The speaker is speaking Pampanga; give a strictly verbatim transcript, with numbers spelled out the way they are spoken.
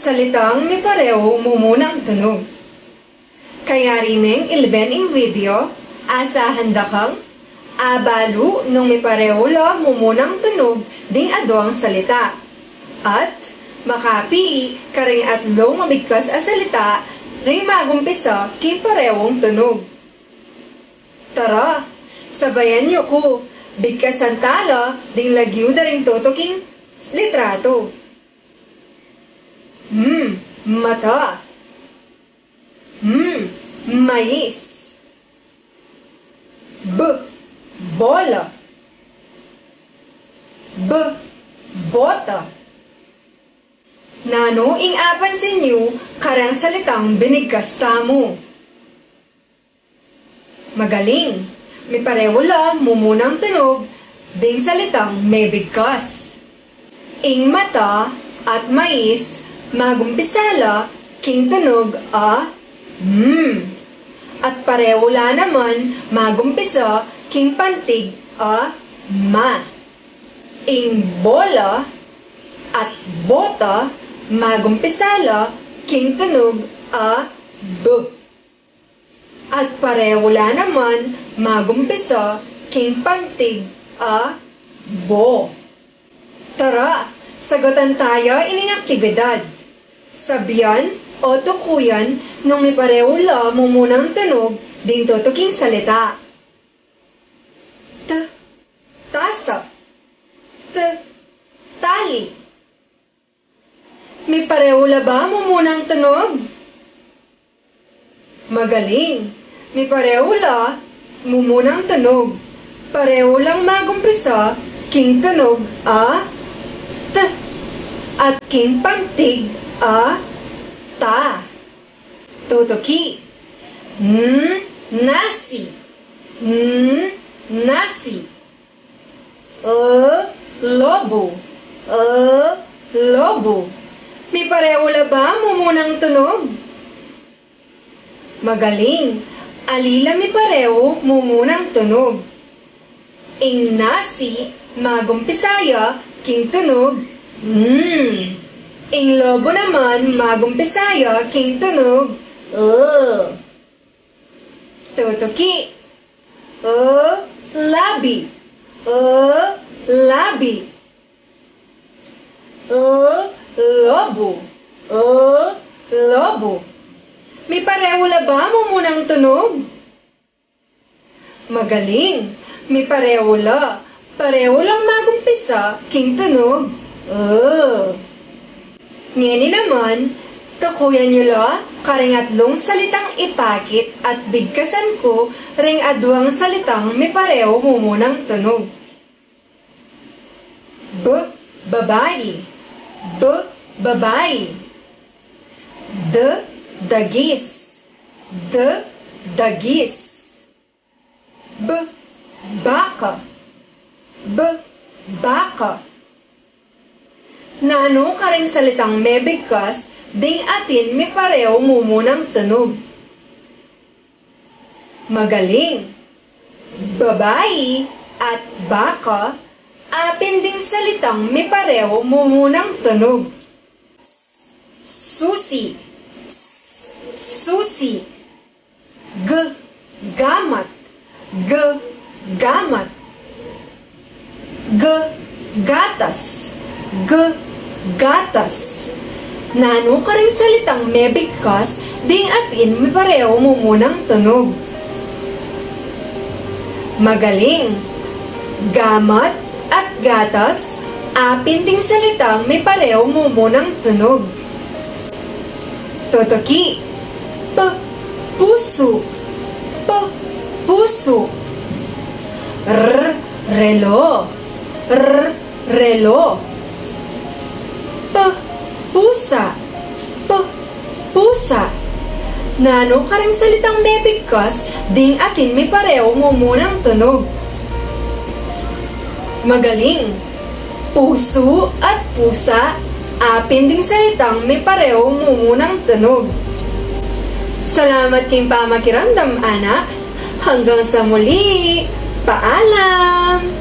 Salitang miparehu mumunang tunog. Kayari meng ilben ing video, asahan da kang abalu nung miparehu la mumunang tunog ding aduang salita. At makapili karing atlung mabigkas a salita ring magumpisa king parehung tunog. Tara, sabayan yu ku, bigkasan tala ding lagyu da ring tutuking litrato. M, mata. M, mais. B, bola. B, bota. Nanu ing apansin yu kareng salitang binigkas tamu? Magaling! Miparehu la mumunang tunog ding salitang mebigkas. Ing mata at mais, magumpisa la king tunog a M. At parehu la naman magumpisa king pantig a ma. Ing bola at bota, magumpisa la king tunog a B. At parehu la naman magumpisa king pantig a bo. Tara, sagutan taya ining aktibidad. Sabian o tukuyan nung miparehu la mumunang tunog ding tutuking salita. T, tasa. T, tali. Miparehu la ba mumunang tunog? Magaling! Miparehu la mumunang tunog. Parehu lang magumpisa king tunog a T at king pantig a ta. Tutuki. N, nasi. N, nasi. L, lobo. L, lobo. Miparehu la ba mumunang tunog? Magaling! Ali la miparehu mumunang tunog. Ing nasi, magumpisa ya king tunog N. Ing lobo naman, magumpisa ya king tunog L. Tutuki. L, labi. L, labi. L, lobo. L, lobo. Miparehu la ba mumunang tunog? Magaling! Miparehu la. Parehu lang magumpisa king tunog L. Ngeni naman, tukuyan yu la karing atlung salitang ipakit at bigkasan ku ring aduang salitang miparehu mumunang tunog. B, babai. B, babai. D, dagis. D, dagis. B, baka. B, baka. Nanu karing salitang mebigkas ding atin miparehu mumunang tunog? Magaling! Babai at baka, apin ding salitang miparehu mumunang tunog. Susi. Susi. G, gamat. G, gamat. G, gatas. G, gatas. Nanu karing salitang mebigkas ding atin miparehu mumunang tunog? Magaling! Gamat at gatas, apin ding salitang miparehu mumunang tunog. Tutuki. P, pusu. P, pusu. R, relo. R, relo. P, pusa. P, pusa. Nanu karing salitang mebigkas ding atin miparehu mumunang tunog? Magaling! Pusu at pusa, apin ding salitang miparehu mumunang tunog. Salamat king pamakiramdam, anak. Hanggang sa muli. Paalam!